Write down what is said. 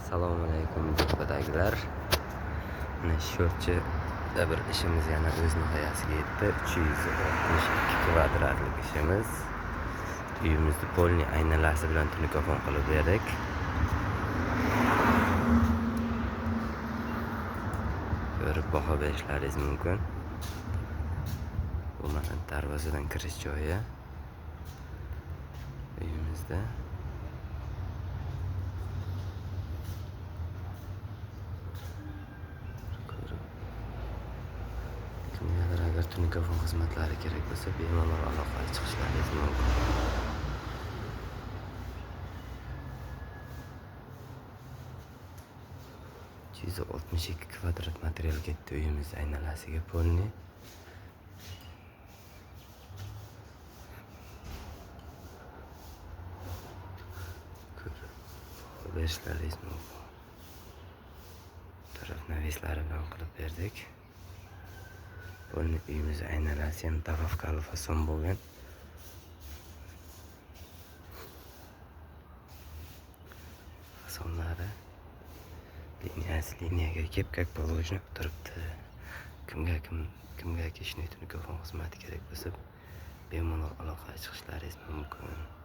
Assalomu alaykum, gruppadagilar. Mana Sho'rchida bir ishimiz yana o'z nihoyasiga yetdi. 362 kvadratlik ishimiz. Uyimizni polni aynalasi bilan tunikofon qilib berdik. Ko'rib baho berishlaringiz mumkin. Bu mana darvozadan kirish joyi. Uyimizda. Ko'rib, kimgadir agar tunikofon xizmatlari kerak bo'lsa, bemalol aloqaga chiqishlaringiz mumkin. 362 kvadrat material ketdi uyimiz aynalasiga polni. Ko'rib berishlaringiz mumkin. Taraf naveslari bilan qilib berdik. Polni uyimiz aynalasi ham dabavkali fason bo'lgan. Fasonlari liniyasi liniyaga kelib, как положено turibdi. Kimga kimgaki tunikofon xizmati kerak bo'lsa, bemalol aloqaga chiqishlaringiz mumkin.